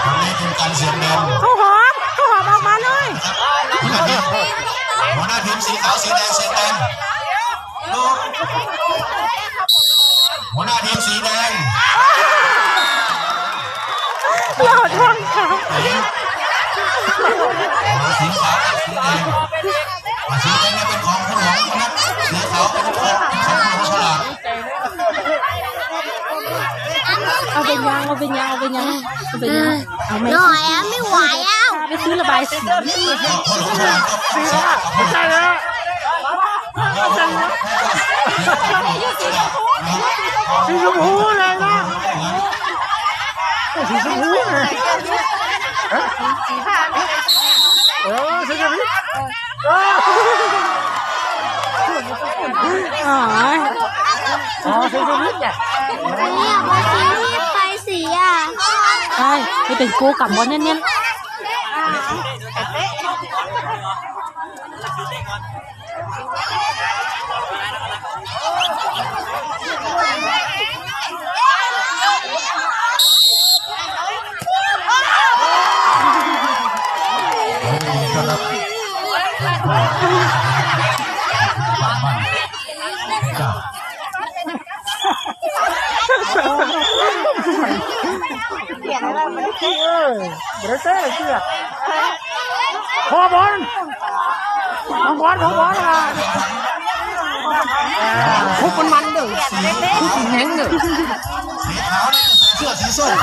ທາງນີ້ເປັນການສຽງແດງ ເຂົ້າຫອມ ເຂົ້າຫອມອອກມາເລີຍ. ຫົວໜ້າທີມສີຂາວ ສີແດງ ສຽງແດງ ຫົວໜ້າທີມສີແດງ ຫຼໍ່ທອງຂາວ ສີຂາວກັບສີແດງ ອ່າ ສີແດງເປັນຂອງຜູ້ຫຼວງນະ ສີຂາວເປັນຂອງ ຂອງຜູ້ຫຼວງສະຫຼາດ. ເອົາເປັນຫຍັງ ເອົາເປັນຫຍັງ ເອົາເປັນຫຍັງ ເອົາເປັນຫຍັງ ເອົາແມ່ ໜ້ອຍແລ້ວ ໄມ່ໄຫວແລ້ວ ໄປຊື້ລະບາຍສີ ສີຊົມພູເລີຍເນາະ ສີຊົມພູເລີຍ ເອີ ສີຊົມພູ. ອໍ ອໍ ຊື້ທຳອິດ ນີ້ເອົາໄປຊື້ທີ່ໄປສີອ່ະ ໃຊ່ ໃຫ້ເປັນໂກ້ກຳບອນແໜ້ນໆ. ເອີ ບໍ່ໄດ້ເຕະເຊືອກ ຂໍບອນ ນ້ອງບອນ ນ້ອງບອນ ອ່າ ຄຸບມັນໆເດີ້ ຄຸບແຮງເດີ້ ເສື້ອສີສົ້ມ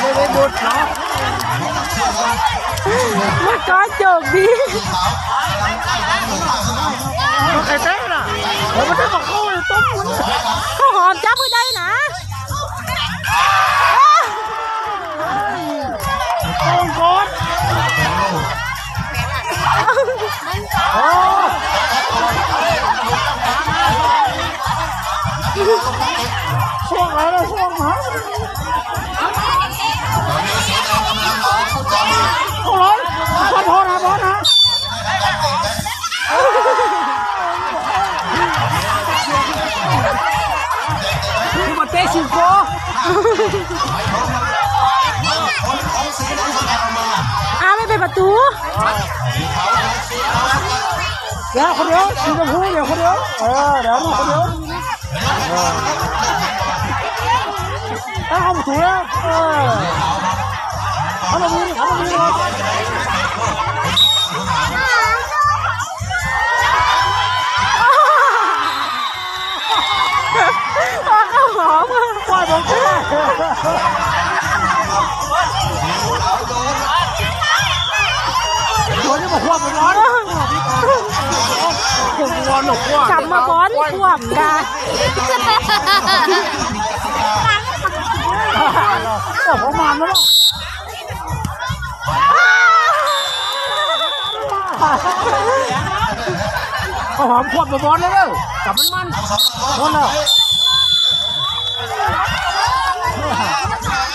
ບໍ່ໄດ້ດຸດເນາະ ມັນກໍໂຈກດີ ບໍ່ໃຄເຕະນະ ເອີ ມັນໄດ້ມາເຂົ້າໄອ້ຕົ້ມ ເຂົ້າຫອມຈັບໃຫ້ໄດ້ນະ. ໂອ້ໂຫ ໂອ້ ຊ່ວງໄປແລ້ວ ຊ່ວງມາ ໂອ້ຍ ຂໍໂທດນະ ຂໍໂທດນະ. ຄືມາເຕະຊິງໂກ ອ້າວ ໄມ່ເປັນປະຕູ ດຽວຄົນດຽວ ສີຊຳພູດຽວຄົນດຽວ ເອີ ດຽວຄົນດຽວ. ເອີ ເອົາປະຕູແລ້ວ ເອີ ເອົາລະມື ເອົາລະມື ປາກເອົາຫອມ ປາກເອົາຫອມ ໂດນມາຄວບໄປນອນ ກຳມາບອນຄວບກະ ໂອ້ ປະມານແລ້ວ ເອົາຫອມຄວບມາບອນເດີ ກຳມັນໆ ໝົດແລ້ວ. ເ